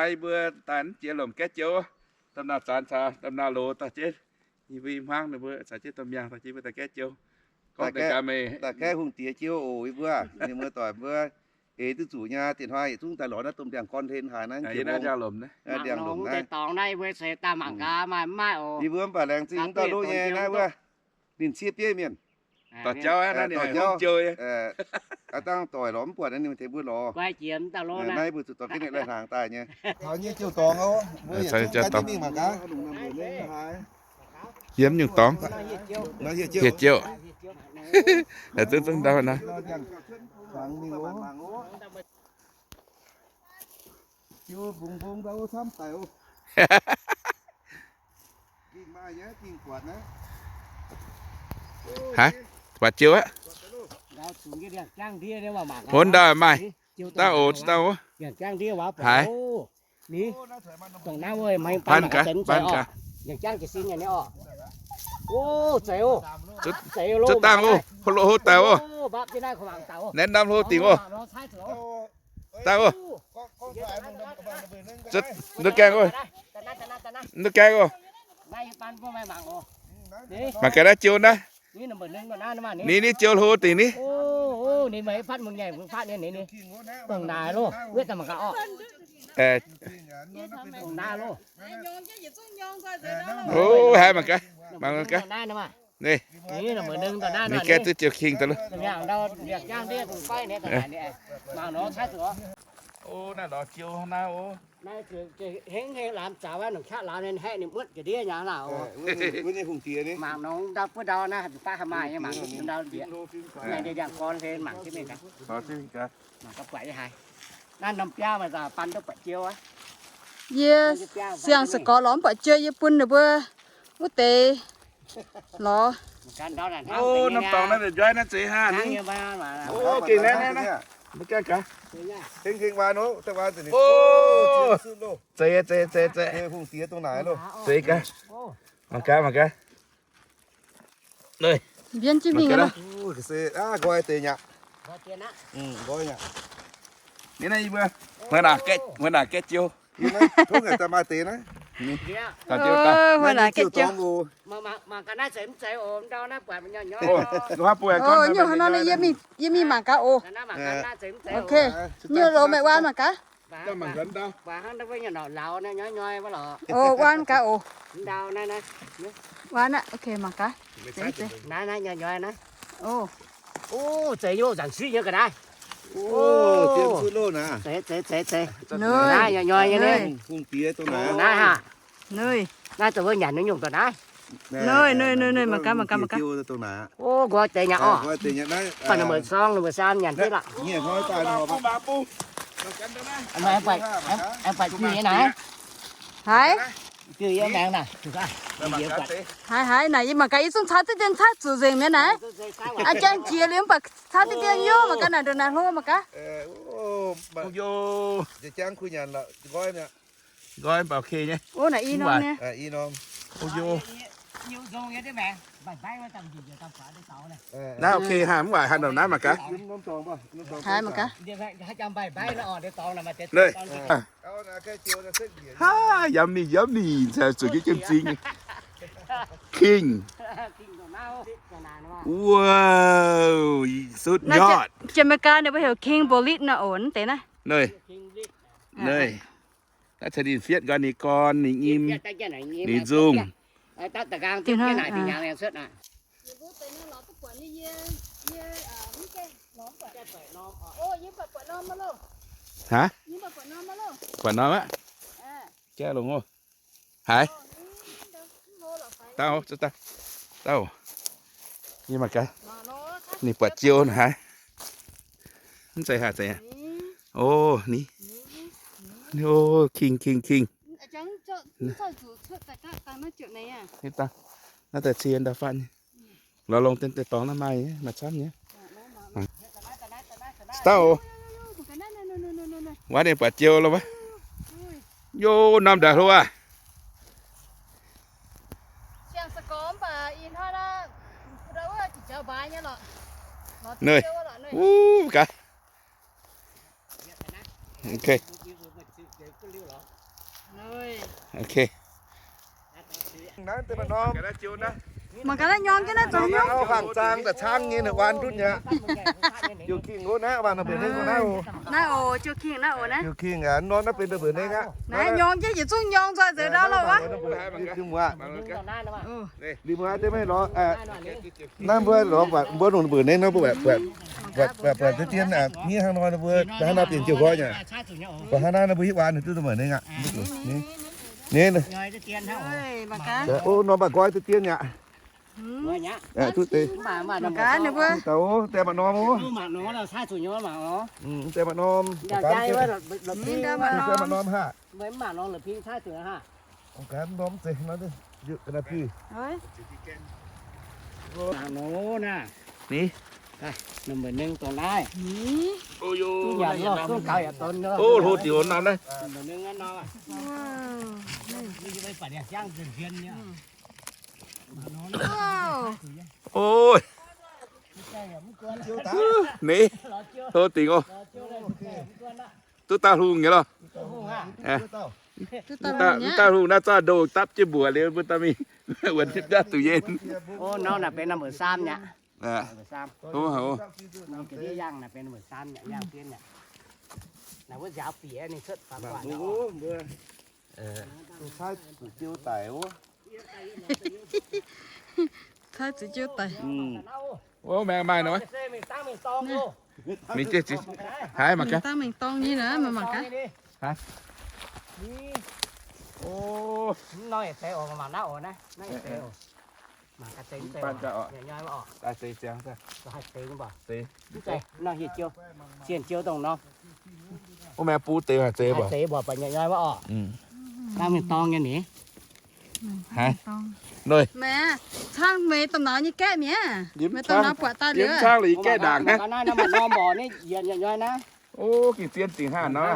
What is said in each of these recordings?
Yie mbuo daaih jiex lomc gaeqv jiouv, domh nauz zanx caux domh nauz loz daaih jienv, yie mbuo i hmuangv ninh mbuo caux jienv domh miangh daaih jienv mbuo daaih gaeqv jiouv. Gorngv deix gaax meih daaih gaeqv hungh diex jiouv oc. Yie mbuo, ninh mbuo doic mbuo eix duqv zuqc nyei, diex hnoi yietc zungv daaih lorz naaiv domh ndiangx-gorn hlen haaix naaiv, ndiangx-lomc naaiv. Yie mbuo mv baac laengz zingh mv dauh loh nyei naaiv wuov, ninh ciev bieiv mienh. Dorh jauv, dorh jauv. Aa, dangh doic lorz mv buatc ninh tengx mbuo lorz. Naaiv mbuo zuqc dorh jienv ninh lai-hnaangx daaih nyei. Taux nyei jiouv dorngx oc. Mbuo yietc zungv daaih mingh mangc gaax. Yiem nyungc dorngx. Hieh jiouv. Zungv zungv ndau naaiv. Haiz, buatc jiouv aqv. Hov ndau maaih. Dangh oc, dangh oc. Haiz. Paan gaax, paan gaax. Zuov dangh oc, hlo hlo daaih oc. Naaiv norm hlo dingc oc. Dangh oc. Nduov gaengh oc. Nduov gaengh oc. Mangc gaax naaiv jiouv naaiv. Ni, ni jiouv hlo dingc ni. Oc, haiz mangc gaax, mangc gaax. Ni, ninh gaeqv duqv jiouv king daaih loh. Oc, naaiv lorz jiouv naaiv oc. Mangc nongx ndau buov ndau naaiv, baav haaix maaih nyei mangc ndau ndieqc. Naaiv ndiangx-gorn hlen mangc jienv mingh gaax. Naaiv norm biauv maaih zaux ban duqv buatc jiouv aqv. Yie siang-sou-gorx lorz mv buatc jiouv, yie bun ninh mbuo wuov deix lorz. Norm dorngx naaiv njoiv naaiv zeiz hnangv ni. Oc, gengh naaiv, naaiv, naaiv. Mbuo gaengh gaax. Zeiz, zeiz, zeiz, zeiz. Hungh diex dongh naaic loh. Zeiz gaax. Mangc gaax, mangc gaax. Mbienv jienv mingh loh. Nqoi deix nyaqc. Nqoi nyaqc. Ni naaiv yie mbuo, mbuo naaic gaeqv jiouv. Tov ngaengc daaih maaih deix naaiv. Mbuo naaic gaeqv jiouv. Nyungc haaix nor yie mingh mangc gaax oc. Ok. Nyungc loz meih waan mangc gaax. Oc, waan gaax oc. Waan aqv, ok, mangc gaax. Zeiz, zeiz. Oc. Oc, zeiz nyei, nzangc siqv nyei ga'naaiv. Oc, zeiz, zeiz, zeiz. Naaiv, naaiv, naaiv zuqc wuov nyanc nyungc ga'naaiv. Naaiv, naaiv, naaiv, mangc gaax, mangc gaax, mangc gaax. Oc, nqoi deix nyaqc oc. Baac ninh mbuo sorng, ninh mbuo saam nyanc jienv lorqc. Aengx buatc juiv nyei naaic. Haiz. Haiz, haiz, naaic yie mangc gaax, yie zungv caux diqv dien caqv zuqc nzengc mi'aqv naaic. A'jang jiex liuz mv baac caux diqv dien yov mangc gaax naaic ndongc naaic hlo mangc gaax. Nqoi mv baac okay nyei. Naaiv i norm. Naaiv okay hnangv, mv baac haaix ndongc naaiv mangc gaax. Haiz mangc gaax. Yummy, yummy, zuqc jienv jienv zingh. King. Wow, สุดยอด. Jamaica ninh mbuo heuc king bullet nor, oc, deix naaiv. Naaiv. Naaiv caux ninh fietv nqoi ninh gorn, ninh nyim, ninh nzungh. Haaix? Buatc norm aqv. Jaav longx oc. Haiz. Dauh, dauh. Yie mangc gaax. Ninh buatc jiou haiz. Mv zeiz haaix zeiz. Oc, ni. Oc, king, king, king. Naaiv daaih cie ndau fatv nyei. Lorz longx deix dorngx naaiv maaih nyei, maaih camv nyei. Dauh oc. Wuov ninh buatc jiou loh wuov. Yo, norm ndaaih hlo aqv. Nø. Wuov gaax. Ok. Ok. Mangc gaax naaiv nyorng jienv naaiv zoux hnyouv. Huaang zaang daaih caangv nyei, ninh waan ndutv nyei aqv. Jiouh king wuov naaiv, mangc ninh mbuo nengh naaiv oc. Naaiv oc, jiouh king naaiv oc naaiv. Jiouh king aqv, norm naaiv benx ninh mbuo nengh aqv. Naaiv nyorng jienv yietc zungv nyorng nzoih nzengc ndau loh wuov. Liuz mbuo deix maiv lorz, naaiv mbuo lorz mbuo longc ninh mbuo nengh nor mbuo buatc deix dien aqv, miev hnangv nor ninh mbuo hnangv naaiv benx jiouh nqoi nyei. Buatc hnangv naaiv ninh mbuo hitv waan ninh duqv dongh mbuo nengh aqv. Ninh, o, norm mbatc nqoi deix dien aqv. Duqv deix. Mangc gaax ninh mbuo. Duqv daaih, o, deix mbatc norm, o. Deix mbatc norm. Deix mbatc norm haac. Mangc gaax norm zeiz nor, ga'naaiv bui. Ni, ninh mbuo nengh dongh naaiv. Ni, o, hlo diuc norm naaiv. Oi, ni, hlo dingc oc. Duqv dauh hungh nyei lorh. Duqv dauh hungh naaiv, zorqv ndoh dapv jienv mbuoqc liuz mbuo daaih mingh wuonx jienv daaih duqv yien. Caaiv zuqc jiu daic. Wuov, maengx maaih nor. Mingh jienv, haiz mangc gaax. Mingh dangh mingh dorng nyei naaiv, mangc gaax. Wuov maengx bun deix haic zeiz mbuo baac nyei nyoi wuov oc. Dangh mingh dorng nyei ni. Haiz, noic, cang meih domh nauz nyei gaeqv mi'aqv. Meih domh nauz buatc daaih liuz, yiem cang la'yie gaeqv ndaangc. Naaiv norm mborqc ni, yietc nyei nyoi naaiv. O, gengh zien dingc hnangv nor.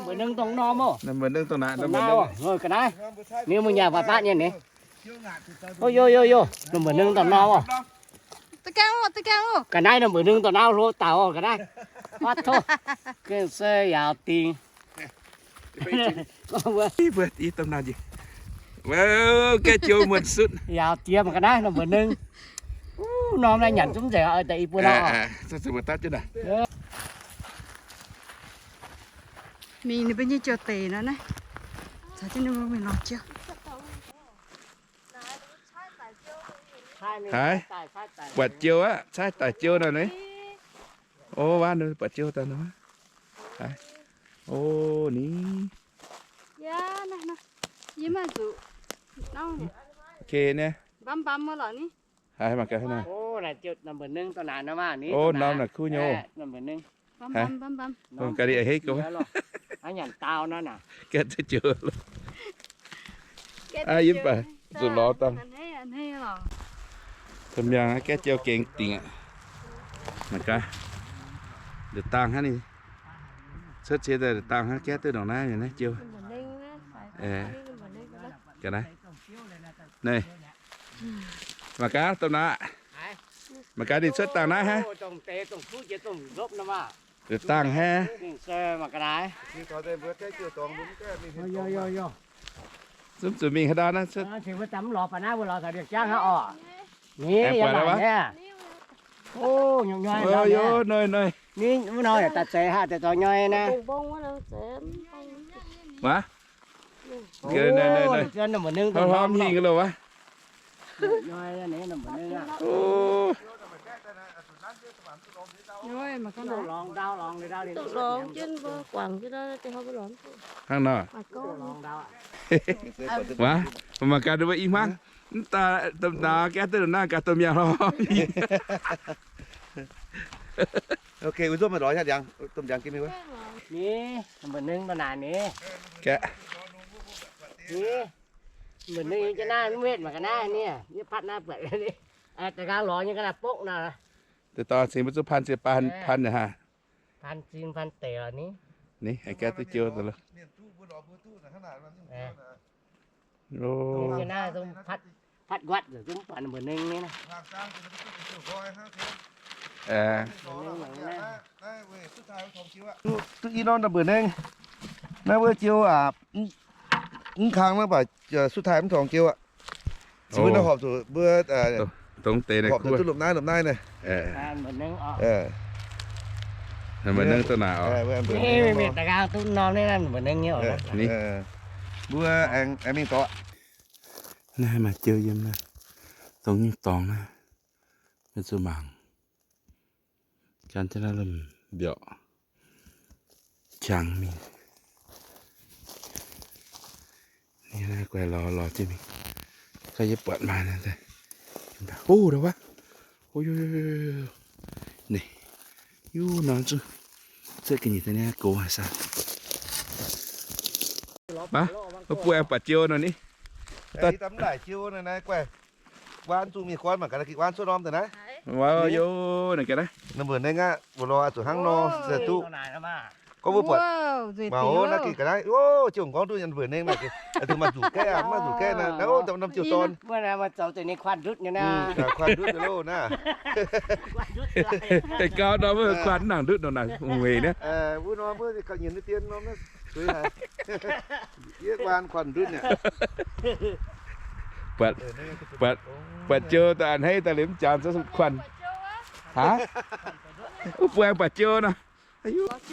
Mbuo nengh dongh norm oc. Mbuo nengh dongh naaiv, ga'naaiv. Ni mbuo nyanc fatv fatv nyei ni. O, yo, yo, yo, ninh mbuo nengh dongh norm oc. Ga'naaiv ninh mbuo nengh dongh naaiv hlo dauh oc, ga'naaiv. Fatv tov. Gengh se yaauc dingc. Mbuo i domh nauz njiec. Gaeqv jiou muonc sutv. Yaauc diex ga'naaiv ninh mbuo nengh. Norm naaiv nyanc zungv nzengc, i buo nor. Mingh ninh mbuo nyei jiou deic nor naaiv. Caux jienv ninh mbuo mingh lorz jiou. Haiz, buatc jiou aqv, caaiv daic jiou nor ni. O, wuov buatc jiou daaih nor. Haiz, o, ni. Yie maaih zuqc. Ok, ni. Mbam mbam wuov lorqc ni. Haiz mangc gaax hnangv naaiv. O, norm naaic kuv nyei. Mbam mbam. Mangc gaax ninh a'hneiv gouv. Gaeqv duqv jiou loh. Yie mv baac zuqc lorz dangh. Domh miangh gaeqv jiou gengx dingc aqv. Mangc gaax. Nduqc dangh hnangv ni. Cuotv cie daaih nduqc dangh hnangv gaeqv duqv ndongc naaiv nyei naaiv jiou. Ga'naaiv. Naaiv. Mangc gaax domh nauz. Mangc gaax ninh cuotv dangh naaiv hnangv. Nduqc dangh hnangv. Zungv zuqc mingh haaix ndau naaiv cuotv. Ni, buatc aqv. Ni, wuov nor yaac daaih zeiz haaix deix zorc nyoi naaiv. Hnangv hnamv hingh loh wuov. Hnangv nor. Waac, mangc gaax ninh mbuo i hmuangv, mv daaih domh nauz gaeqv duqv naaiv gaax domh miangh lorz. Ok, uix nzunc meih lorz hnyangx, domh ndiangx gengh mingh wuov. Ni, mbu'ndongx naaic ni. Gaeqv. Ni, mbu'ndongx jienv naaiv mv wetv mangc gaax naaiv ni, yie patv naaiv buatc ni. Da'nqaang lorz nyei ga'naaiv bokv naaic. Deix dorh cingx mbuo zuqc pan ziex pan, pan yaac haah. Pan zinh pan deic lorz ni. Ni, haiz gaeqv duqv jiou daaih loh. Patv nquatv zungv buatc mbu'ndongx ni. Duqv i norm naaiv mbuoqc nengv. Naaiv wuov jiou aqv. Mv kang naaiv baac sutv taaih mv torngx jiou aqv. Mbuo horpc zuqc mbuo, horpc zuqc duqv lomh naaiv lomh naaiv naaiv. Mbuoqc nengv duqv naaic oc. Mbuo aengx mingh dorngx. Naaiv maaih jiou yiem naaiv, dongh nyungc dorngx naaiv, maiv zuqc mangc. Gan jienv naaiv lomh mbiorqc qangx mingh. Ninh naaiv guaix lorz lorz jienv mingh. Gauh yie buatc maaih naaiv daaih. O, ndau wuov. O, yo, yo, yo, yo. Ninh, yuv norm zungv, cuotv ga'nyiec daaih niaa gox haic saah. Baac, mbuo buatc jiou nor ni. Daaih mv laaic jiou naaiv guaih. Waan zungh mingh gorn mangc gaax, gik waan cuotv norm daaih naaiv. Yo, naaic gaax naaiv. Ninh mbuoqc nengh aqv, mbuo lorz zuqc hnangv nor se duqv. Gorngv mbuo buatc mangc naaiv gaax naaiv, o, jiouv m'nqorngv duqv nyei mbuoqc nengh naaic, zuqc maaih nzuqc gaeqv aqv, maaih nzuqc gaeqv naaiv, norm jiouv dorn. Kuan ndutv nyei loh naaiv. Gauh nor mbuo kuan nangc ndutv nor naaic, weic naaiv. Wuov nor mbuo gauh nyienz dien norm naaiv, zuiz haic. Yie kuan kuan ndutv nyei. Buatc, buatc, buatc jiou daaih a'hneiv daaih liemh jangx zungv kuan. Haaix? Wuov buo aengx buatc jiou nor.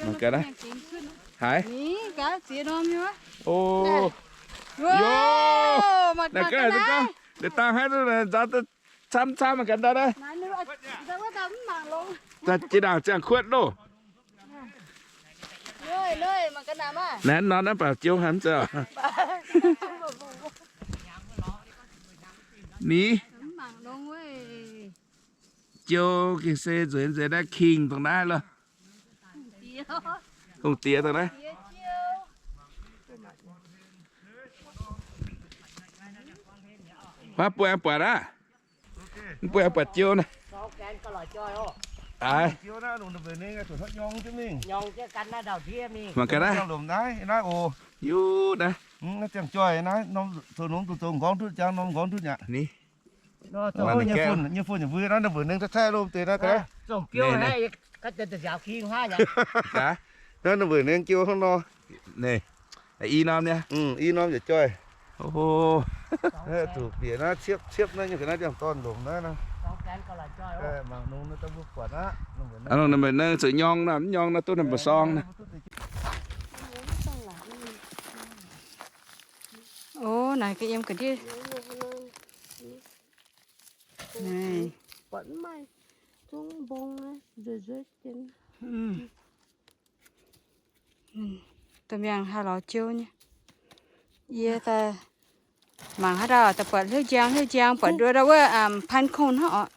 Mangc gaax naaiv. Haaix? O, yo, naaic gaax, gorngv ndex dangh haaix duqv nzaaux camv camv mangc gaax ndau naaiv. Za'gengh ndaangc ziangh kuotv loh. Naaiv norm naaiv baac jiou haic mv zeiz oc. Ni, jiou gengh se nzueic nzueic naaiv king dongh naaiv loh. Hungh diex dongh naaiv. Mv buatc, buatc aqv. Mv buatc, buatc jiou naaiv. Aaix. Mangc gaax naaiv. Yuv naaiv. Naaiv ziangh joih naaiv, zoux nongx duqv zoux m'nqorngv ndutv, jangx norm m'nqorngv ndutv aqv. Ni. Nyei fun, nyei fun, nyei mbuo naaiv, ninh mbuoqc nengh taaih taaih lomh deix naaiv gaax. Naaiv ninh mbuoqc nengh jiou hnangv nor. Naaiv i norm niaa. I norm yietc joih. Zuqc bieqc naaiv ciepv ciepv naaiv nyei ga'naaiv ndiangx-dorn longc naaiv. Mangc nongx naaiv daaih mbuo buatc aqv. Ninh mbuoqc nengh zuqc nyorng naaiv, mv nyorng naaiv duqv ninh mbuo sorng naaiv. O, naaic ga'yiem ga'ndiev. Naaic. Domh miangh haih lorz jiou nyei. Yie daaih mangc haaix dauh daaih buatc hliuv njang hliuv njang, buatc nduov ndau wuov พันธุ์ kongh hnangv oc.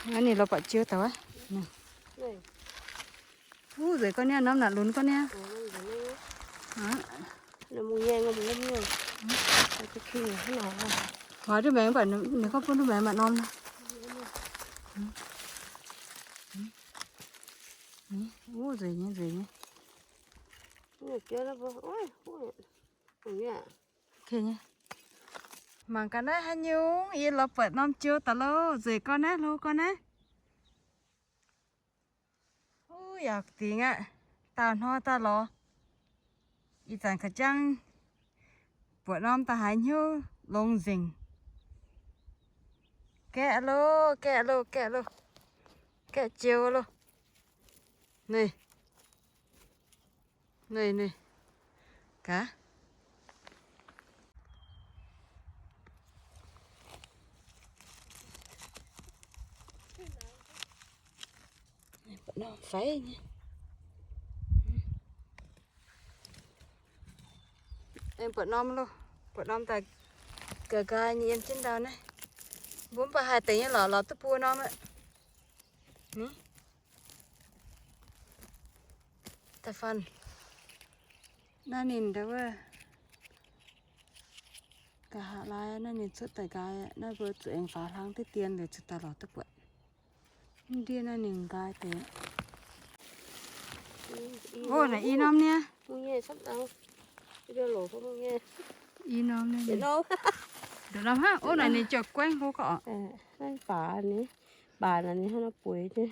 Naaiv ninh lorz buatc jiou daaih wuov. Wuov nzueic gorngv niaa, norm naaic lunx gorngv niaa. Hoix duqv maengx, ninh gorngv bun duqv maengx maaih norm. Wuov nzueic nyei, nzueic nyei. Mangc gaax naaiv haaix nyungc, yie lorz buatc norm jiou daaih loh, nzueic gorngv naaiv, hlo gorngv naaiv. Uv, yaac dingc aqv. Daauh hnoi daaih lorz, ih zanc ga'jangv buatc norm daaih haaix hnyouv longx nzengc. Gaeqv loh, gaeqv loh, gaeqv loh, gaeqv jiou loh. Neic, neic, neic, gaax. Buatc norm faix nyei. Buatc norm loh, buatc norm daaih ga'nqaai nyei yiem jienv ndau naaiv. Mbuo mv baac haih deix nyei lorqc, lorz duqv buo norm aqv. Ni, da'faanh naaiv ninh ndau wuov, nqa'haav laai naaiv ninh cuotv daaih nqaai, naaiv mbuo zuqc aengx faaux hlang diqv dien liuz cingx daaih lorz duqv buatc. Mv ndiev naaiv ninh nqaai deix. O, naaiv i norm niaa. I norm niaa. Ndoqc norm hnangv. O, naaiv ninh ziouc guaengv hlo gauh oc. Baac ninh, baac naaiv ninh hnangv nor bueix jienv.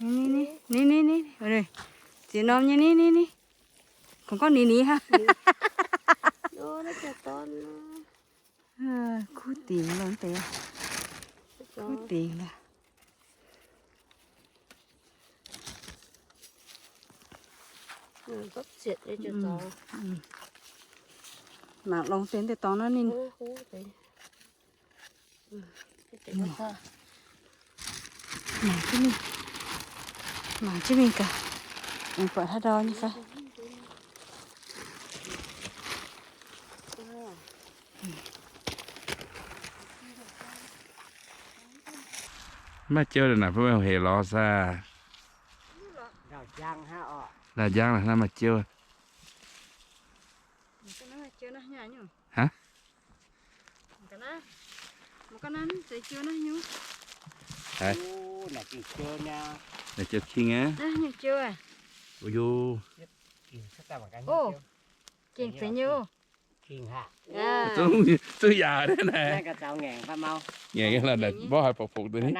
Ni, ni, ni. Ziex norm nyei ni, ni, ni. Kungx gorngv ni, ni hnangv. Kuv dingc lorqc deix. Kuv dingc lorqc. Mangc longx deix deix dorngx naaiv ninh. Mangc jienv mingh, mangc jienv mingh gaax, aengx buatc haaix ndau nyei fai. Maaih jiou naaic, mbuo heuc lorz saah? Ndaauh njang naaiv maaih jiou. Haiz, naaic jiou king aqv. Gengh zeiz nyei. Zungv yaac naaiv, ngaengc nyei lorqc, mborqv haaix bouc bouc deix ni.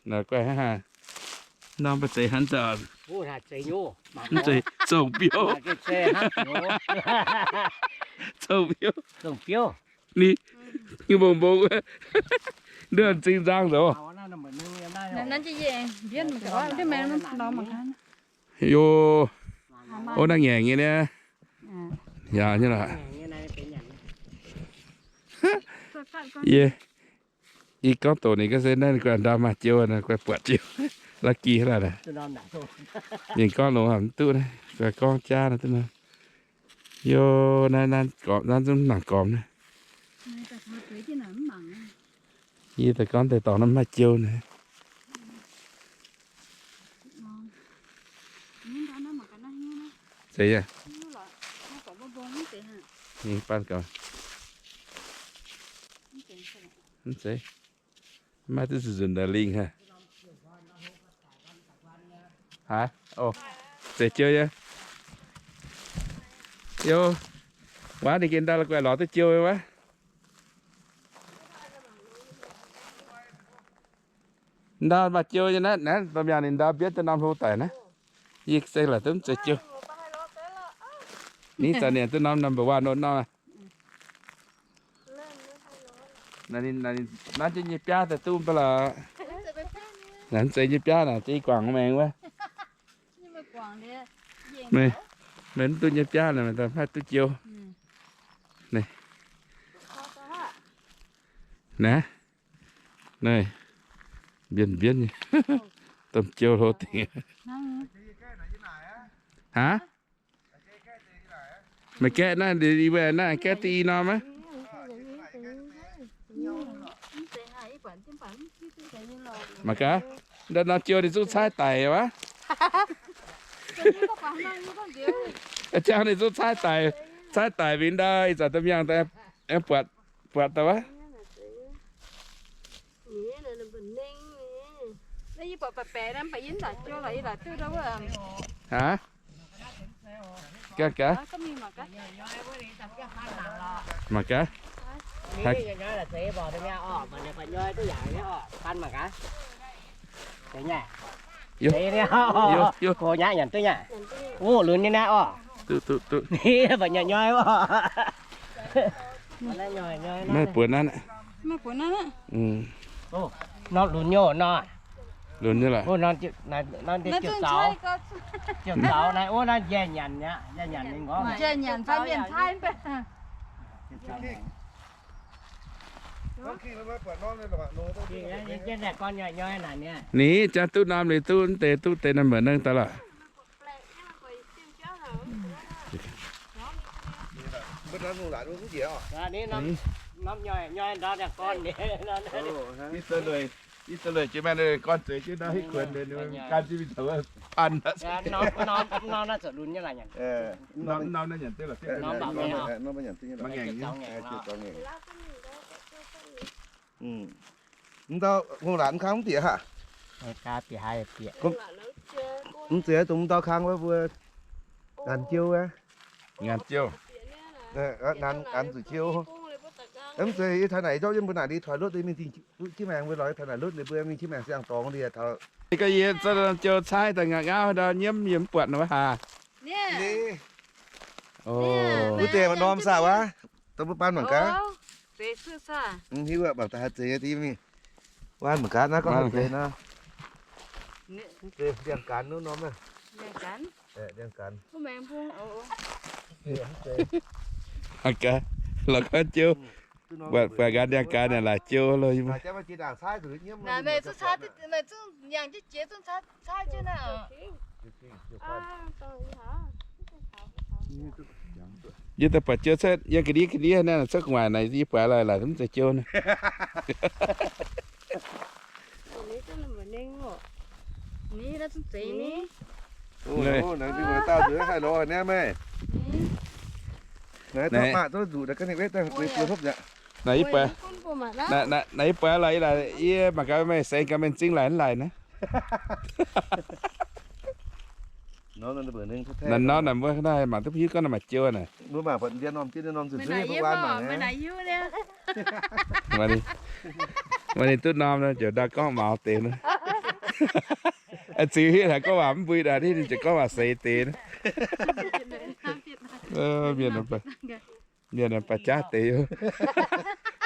Naaiv guai hnangv haaix, norm baac zeiz hnangv nzauc. Zongh biouv, zongh biouv, ni, ni mbong mbong, nduov zing nzang zoux. Yoh, ov, naaiv ngaengc nyei niaa. Yaac nyei lorqc. Yie Yie gorngv doqc ninh ga'sie naaiv, ninh guai ndau maaih jiou, ninh guai buatc jiou. Lucky lorqc. Ninh gorngv longx haic mv duqv naaiv, guai gorngv jaav naaiv duqv nor. Yo, naaiv, naaiv zungv mangc gormx naaiv. Yie daaih gorngv deix dorngx naaiv maaih jiou naaiv. Zeiz yaac. Mv zeiz. Maiv duqv nzunc nzunc ndau lingh haic. Haiz, o, zeiz jiou nyei. Yo, wuov ninh gengh ndau la'guaih lorz duqv jiou nyei wuov. Ndau maaih jiou nyei naaiv, naaiv domh miangh ninh ndau mbienv duqv norm hlo daic naaiv. Yie se laaix duqv mv zeiz jiou. Ninh zaux nienc duqv norm number one norm. Nanv jienv nyei biaav daaih duqv mv baac lorqc. Nanv zeiz nyei biaav naaic, zeiz guangc maengx wuov. Meih, meih mv duqv nyei biaav naaic, meih daaih maiv duqv jiou. Naaiv, naaiv, mbienv mbienv nyei, domh jiou hlo dingc. Aav, meih gaeqv naaiv, yie mbuo naaiv gaeqv diuh i norm aqv. Mangc gaax, ndau norm jiou ninh zungv caaiv daic aqv. Jangv ninh zungv caaiv daic, caaiv daic mingh ndau ih zanc domh miangh daaih buatc, buatc daaih wuov. Aav, gaax gaax, mangc gaax. Lunx nyei naaiv oc. Duqv, duqv, duqv. Maiv buonc naaiv. Norm lunx nyei nor. Lunx nyei lorqc. Ziouc zaux naaiv, wuov naaiv njai nyanc aqv, njai nyanc ninh gorngv. Ninh jangx duqv norm liuz duqv deix, duqv deix naaiv mbuoqc nengh daaih lorqc. Ih za'leuc jiex maengh gorn zeix jienv ndau hitv kuonx, gan jienv mingh taux pan. Norm naaiv nyanc duqv lorqc. Mv ndau hungh laatc mv kang mv bieqc haic. Mv zeiz dongh mv ndau kang wuov mbuo nganc jiou wuov. Nganc jiou. Nganc zuqc jiou. Mv zeiz yie taux naaic zorqv yie mbuo naaic li toix lotv mingh zingh jienv maengx mbuo lorz yie taux naaic lotv ninh mbuo mingh jienv maengx siang dorngx liuz taux. Ga'yie zorqv jiou caaiv daaih ngauv ngauv ndau nyiemv yie mv buatc nor wuov haac. Wuov deix norm saah wuov. Dongh mbuo baan mangc gaax. Hiuv mangc daaih haaix zeiz nyei deix mingh. Baan mangc gaax naaiv gorngv haaix zeiz nor. Ndiangx-gaanx norm, ndiangx-gaanx. Lorz gorngv jiou, buatc gaax ndiangx-gaanx yaac laaic jiou loh. Yie daaih buatc jiou cuotv yiem ga'ndiev ga'ndiev naaiv cuotv gu'nguaaic naaic, yie buatc laaix mv zeiz jiou naaiv. Naaiv yie buatc, naaiv yie buatc laaix, yie mangc gaax meih seix gaax mengh zingv laaix mv laaix naaiv. Naaiv norm naaic mbuo naaiv mangc duqv hiuv gorngv naaiv maaih jiou naaic. Maaih ninh duqv norm nor ziouc ndau gorngv maux deix nor. Ziux hitv haic gorngv waac mv mbui daaih, hitv ninh ziouc gorngv waac seix deix nor. Mienh, mienh baac jaav deix.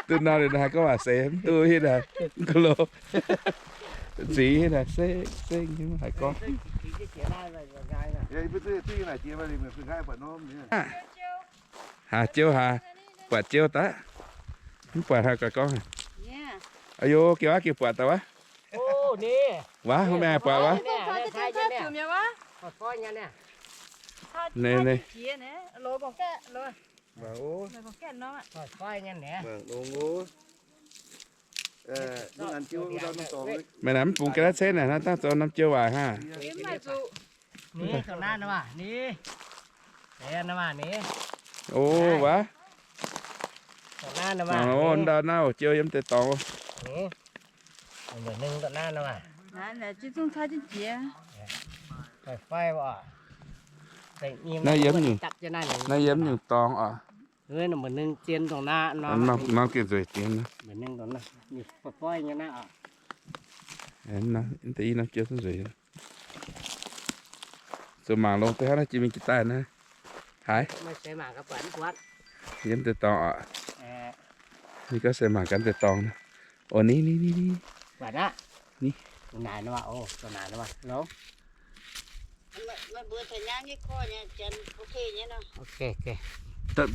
Duqv norm ninh haiz gorngv waac seix mv duqv hitv haic, mv ga'lo. Ziux hitv haic, seng seng haiz gorngv. Haaix jiou haaix, buatc jiou daaih. Mv buatc haaix gorngv. A'yo, gengh wuov gengh buatc daaih wuov. Wuov, hungh maengh buatc wuov. Meih naaic mv bungx ga'naaiv cetv naaic, naaiv dangh zoux norm jiouv waaic hnangv. O, wuov. Ndau naaiv jiouv yiem deix dorngx. Naaiv yiem nyungc, naaiv yiem nyungc dorngx oc. Nor gengh nzueic dingc. Deix i norm jiouv nzueic. Zoux mangc longx deix hnangv naaiv jiex mingh jiex daaih naaiv. Haiz. Yiem deix dorngx oc. Ninh gorngv se mangc gaax deix dorngx. O, ni, ni, ni, ni.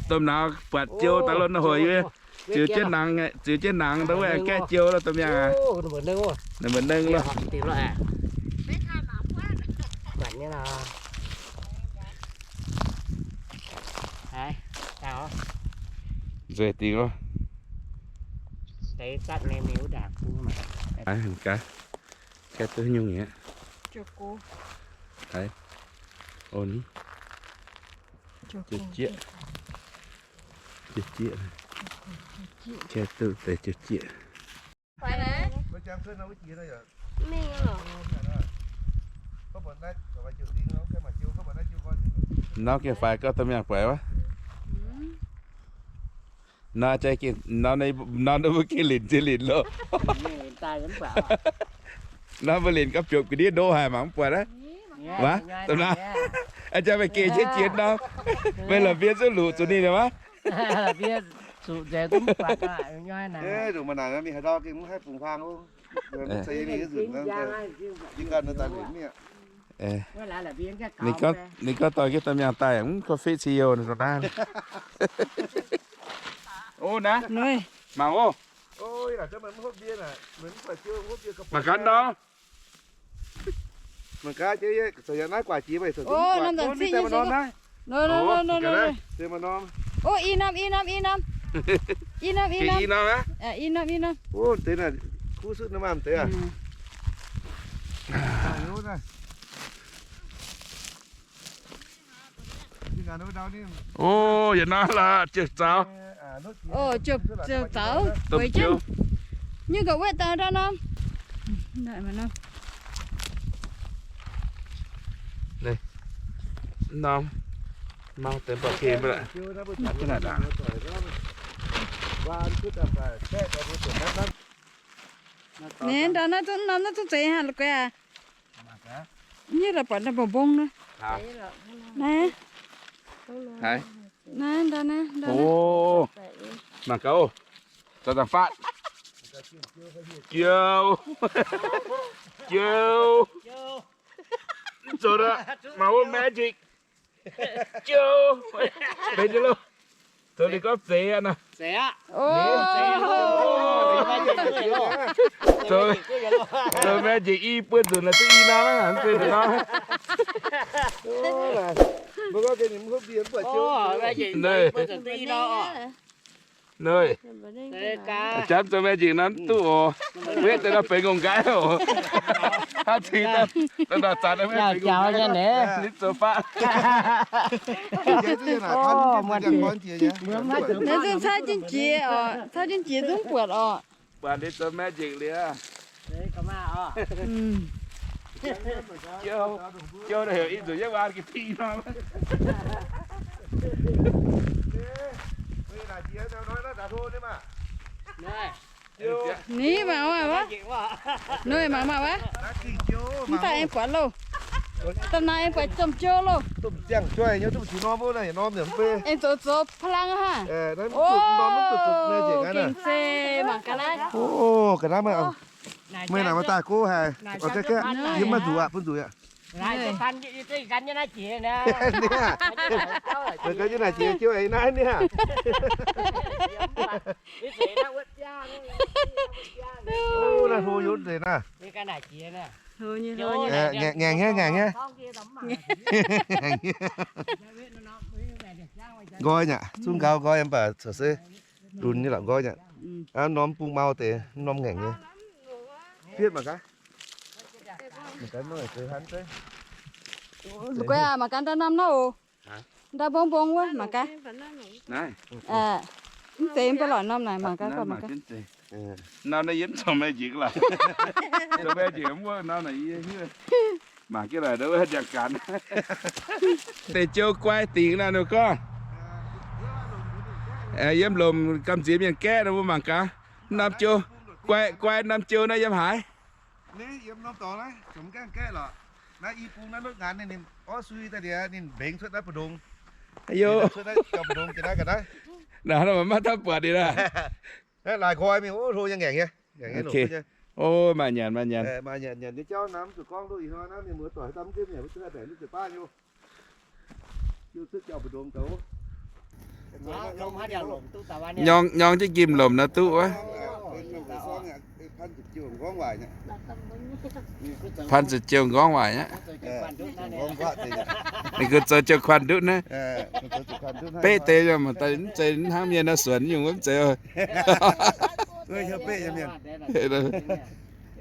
Domh nauz buatc jiou daaih lorqc, naaiv hoic yie ziux jienv nangx, ziux jienv nangx daaih wuov gaeqv jiou lorqc, domh miangh aac. Ninh mbuo nengh lorqc. Nzueic dingc oc. Aa, gaav, gaav duqv nyungc aqv. Haiz, o, ni, jieqv, jieqv, jieqv, gaav duqv deix jieqv. Nor gengh faix gauh domh miangh buatc wuov. Nor, nor mbuo gengh linc ziex linc loh. Nor mbuo linc gauh biopv ga'ndiev ndo haic mangc mv buatc aqv. Wuov, domh nauz, a'jang meih geh jienv jiex nor, meih la'mbien zuqv luqc zuqc ninh wuov. Ninh gorngv dorh jienv domh miangh daaih mv gorngv fetv si youh naaiv. O, naaiv, mangc oc. Mangc gaax nor. Mangc gaax, naaiv guaax jiex, mv daaih maaih norm naaiv. O, i norm, i norm, i norm. I norm, i norm. I norm, i norm. O, deix naaic kuv sutv nor maah, deix aac. O, yietc norm lorqc, ziouc zaux. O, ziouc zaux, domh jiouv. Nyungc ga'wetv daaih ndau norm. Norm, mau deix mba'ke mv baac. Naaiv ndau naaiv zungv norm naaiv zungv zeiz haic la'guaih aac. Nyei la'buatc ndau mbong mbong nor. Naaiv, naaiv ndau naaiv, ndau naaiv. Mangc gaax oc. Zaux zangc faatv. Jiou. Jiou. Mv zoux daaih, mangc wuov magic. Jiou. Benx nyei loh. Zoux ninh gorngv zeiz aqv nor. Zoux, zoux magic i buo nzunc naaic duqv i norm aqv, mv zeiz nzunc norm. Mbuo gorngv gengh ninh mv huv mbie mv buatc jiouv. Nor, jangv zoux magic nor mv duqv oc. Wetv deix nor benx ngongh nqaiv oc. Hnangv cingx daaih zanc ninh zoux faatv. Naaiv zungv caux jienv jiex oc, caux jienv jiex zungv buatc oc. Buatc ninh zoux magic liuz. Jiou, jiou naaiv heuc i nzunc yiem waan ga'fih nor. Ni mangc maah wuov. Nor mangc maah wuov. Mv daaih aengx buatc loh. Domh naaiv aengx buatc domh jiou loh. Aengx zoux zoux pa'lang hnangv. O, gengh zeiz mangc ga'naaiv. O, ga'naaiv meih, meih naaic maaih daaih gouv haic. Yiem maiv nzuqc aqv, bun nzuqc aqv. Gan jienv naaiv jiex naaiv, gan jienv naaiv jiex jiouv eix naaiv niaa. Naaiv hlo yunv nzengc naaiv. Ngaengc nyei, ngaengc nyei. Nqoi nyei, zungv nqaaux nqoi mv baac corc se lunx nyei lorqc nqoi nyei. Norm bung mau deix, norm ngaengc nyei. Fiev mangc gaax. Mangc gaax ndau norm naaiv oc. Ndau mbong mbong wuov mangc gaax. Mv deix mv baac lorqc norm naaic mangc gaax, mangc gaax. Norm naaiv yie mv zorqv meih njiec lorqc. Zorqv meih njiec mv wuov norm naaic yie hiuv. Mangc gaax naaic ndau wuov ndiangx-gaanx. Deix jiou guai dingc naaiv ninh gorngv. Yiem lomc gamh nziex mienh gaeqv nor mbuo mangc gaax. Norm jiou, guai, guai norm jiou naaiv yiem haaix? Yiem norm dorngx naaiv, zungv gaengh gaeqv lorqc. Naaiv i bung naaiv lotv ngaanc ninh, ninh orv sui daaih liuz ninh mbengx cuotv naaiv mbu'ndongx. Naaiv maiv dauh buatc ninh aqv. Naaiv laaix nqoi mingh, o, hlo nyei, ngaengc nyei. O, maaih nyanc, maaih nyanc. Maaih nyanc, nyanc nyei jauv naaiv mv zuqc gorngv nduqv ih hnoi naaiv mienh muoz doic daaih mv nziev nyanc wuov cuotv baengc mv zuqc baav nyei. Nyorng, nyorng jienv njimh lomc nor duqv wuov. Pan ziepc jiouh nqorngv waaic nyei. Ninh kungx zoux jiouv kuanh ndutv naaiv. Beqv deix mv zeiz hnangv mienh nor suonc nyungc wuov mv zeiz.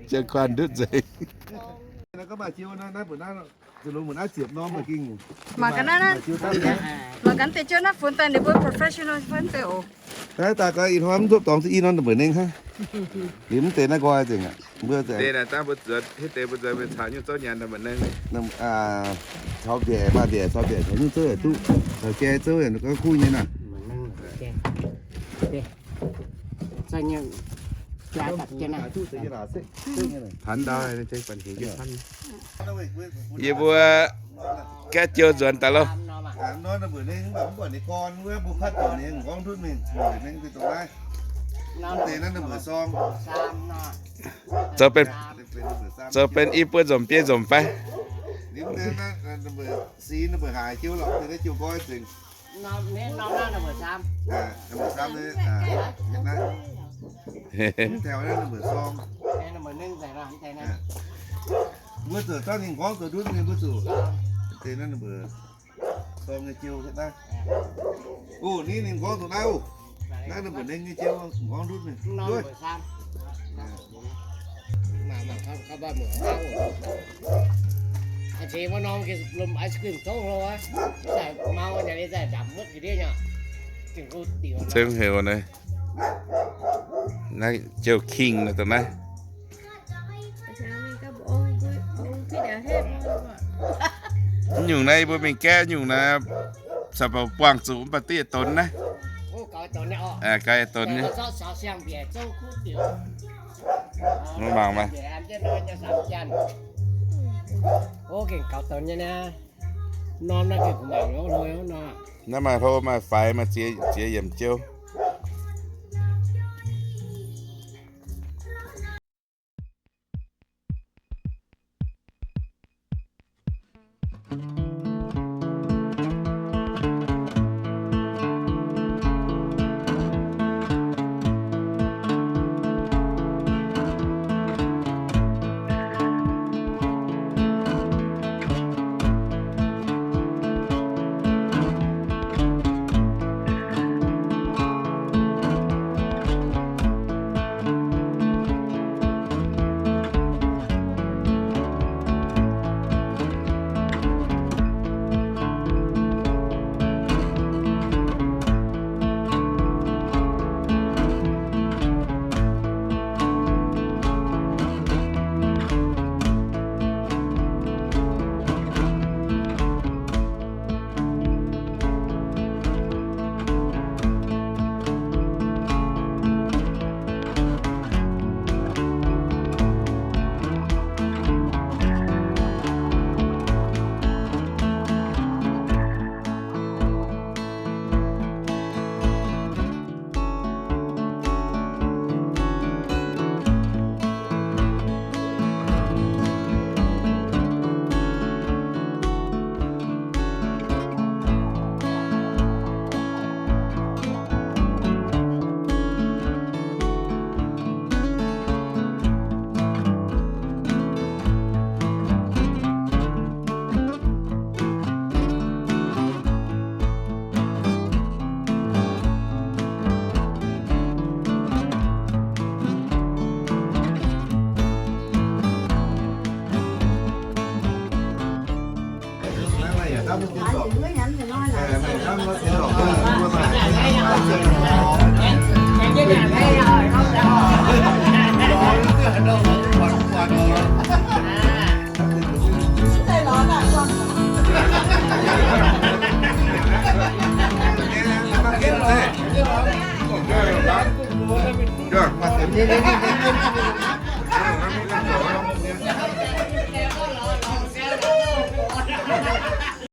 Jiouv kuanh ndutv nzengc. Mangc gaax naaiv, mangc gaax deix jiouv naaiv funx daaih ninh mbuo professional funx deix oc. Naaiv daaih gaax ih hnoi mv nzopv dorngx za'gengh i norm mbuoqc nengh hnangv. Liuz mv deix naaiv nqoi nzengc aqv. Mbuo deix naaic dangh mbuo zuonx hitv deix mbuo nzuonx mingh caux nyungc zouv nyanc nor mbuoqc nengh. Caux mbiaec, maaih mbiaec caux mbiaec caux nyungc zouv yaac duqv, caux jai zouv yaac gorngv kuv nyei naaic. Yie mbuo gaeqv jiou nzuonx daaih loh. Zoux benx, zoux benx i buo nzomc biei nzomc fai? Mbuo zuqc zorqv ninh nqorngv zoux ndutv mingh, mbuo zuqc deix naaiv ninh mbuo sorng nyei jiou hietv naaiv. O, ninh, ninh nqorngv zoux naaiv oc. Naaiv ninh mbuo nengh nyei jiou nqorngv ndutv mingh. Zengv heuc naaiv, naaiv jiou king naaiv dongh naaiv. Mv nyungc naaiv mbuo mingh gaeqv nyungc naaiv, caux buangh zuqc mv baac diqv donx naaiv. Gaux donx nyei. Mangc maah. Naaiv maaih hlo maaih faix, maaih ziex yiemc jiou. Ninh mbuo